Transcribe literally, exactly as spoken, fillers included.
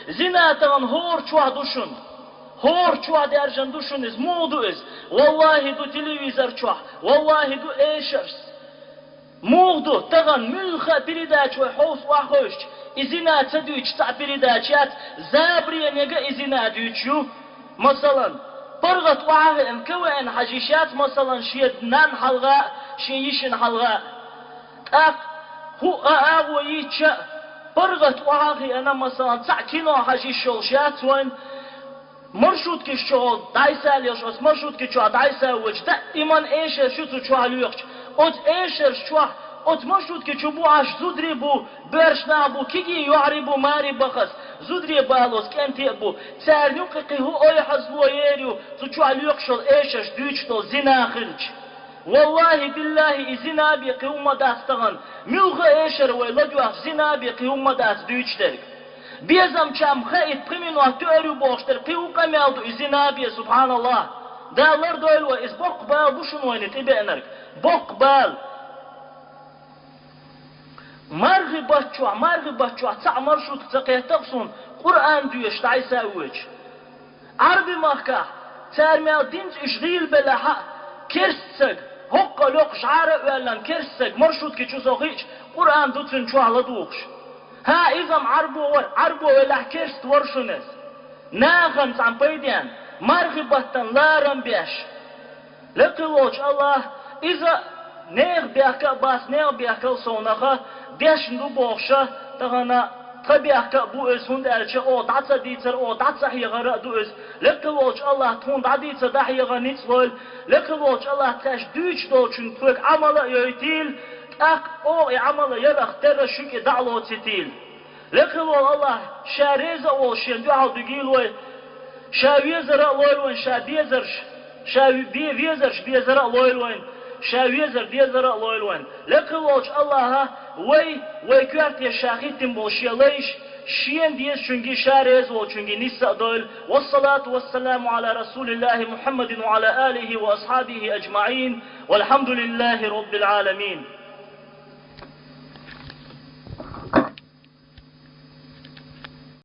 Зина тахана хӀора чохь ду шуна. ХӀора чохь даьржина ду шуна иза. Муха ду иза? Валлахи, ду телевизор чохь. Валлахи, ду эшарс. Муха ду? Тахана муьлхха а передача вай хьовса охьахевшича, и зина ца дуьйцуш цхьа а передача яц, Забренега и зина дуьйцуш ю. Масалан, паргӀат охьахиъна КВН хьажа йиш яц, масалан, шен нанна хьалха а, шен йишина хьалха а. ТӀаккха хӀуъа а агӀо йича а, паргӀат охьахиъна, масалан, цхьаъ кино хьажа йиш йолуш яц вайн. Маршруткаш чохь дӀасалелаш, оцу маршрутки чохь дӀасавоьдуш, даиман эшарш ю цу чохь лоькхуш. Оцу эшарш чохь, оцу маршрутки чу бу Ӏаш зударий бу, боьрша нах бу, кегий йоьхьарий бу, маре бахаза, зударий балоца кӀентий а бу. Царна юккъе кхин хӀун ойхьазло ер ю, цу чохь лоькхуш йолу эшарш дуьйцуш долу зина хилча. Валлахи, биллахи, и зина бен кхин хӀумма дац тахана. Муьлхха а эшар вай ладоьгӀча, зина бен кхин хӀумма дац дуьйцуш дерг. Безамчам хаийта пхи минот тоьар ю бохуш дерг кхин хӀун къамел ду и зина бен, субханаллахӀ. Дала лардойла вай, иза боккха бала бу шуна вайна тӀебеанарг. Боккха бала. Мархи баттахь, мархи баттахь цхьаъ маршрутка ца кхеттара суна, Къуръан доьшуш дӀасавоьдуш. Ӏарби махкахь, цара мел динца уьш гӀийла белахь а, керста стаг, хӀокху локху жӀара а оьллина керста стаг, маршрутки чу со хиъча, Къуръан ду цуьнан чохь ладугӀуш. ХӀа, иза-м Ӏарбо вара, Ӏарбо велахь керста вара шуна иза. Нахана цхьаьна пайденна, мархи баттана ларам беш. Лекха волчу АллахӀа иза нехан бехка а бац, нехан бехкал совнаха дешна ду бохуша, тахана тхан бехка а бу иза, хӀунда аьлча оха дӀа ца дийцар, оха дӀа ца хьехара а ду иза. Лекха волчу АллахӀа тхуна дӀадийца дӀахьеха ницкъ лойла. Лекха волчу АллахӀа тхаьш дуьйцуш долчун тхоьга Ӏамал а йойтийла, тӀаккха оха и Ӏамал а ярах терра шуьга дӀа а лоцуьйтийла. Лекха волу АллахӀ ша реза а волуш шена дуьхьал дуьгийла вай. Ша везара а лойла вайн, ша безарш, ша ве-, везарш безара а лойла вайн, ша везар дезара а лойла вайн. Лекха волчу АллахӀа вай, вай коьрте ша хӀиттина болу шен лайш, шена дезачуьнга, ша реза волчуьнга нисса а дойла. Вассалату вассаламу Ӏала расулиллахӀи Мухьаммадин ва Ӏала алихӀи ва асхьабихӀи аджмаӀин. ВалхьамдулиллахӀи роббил Ӏаламин.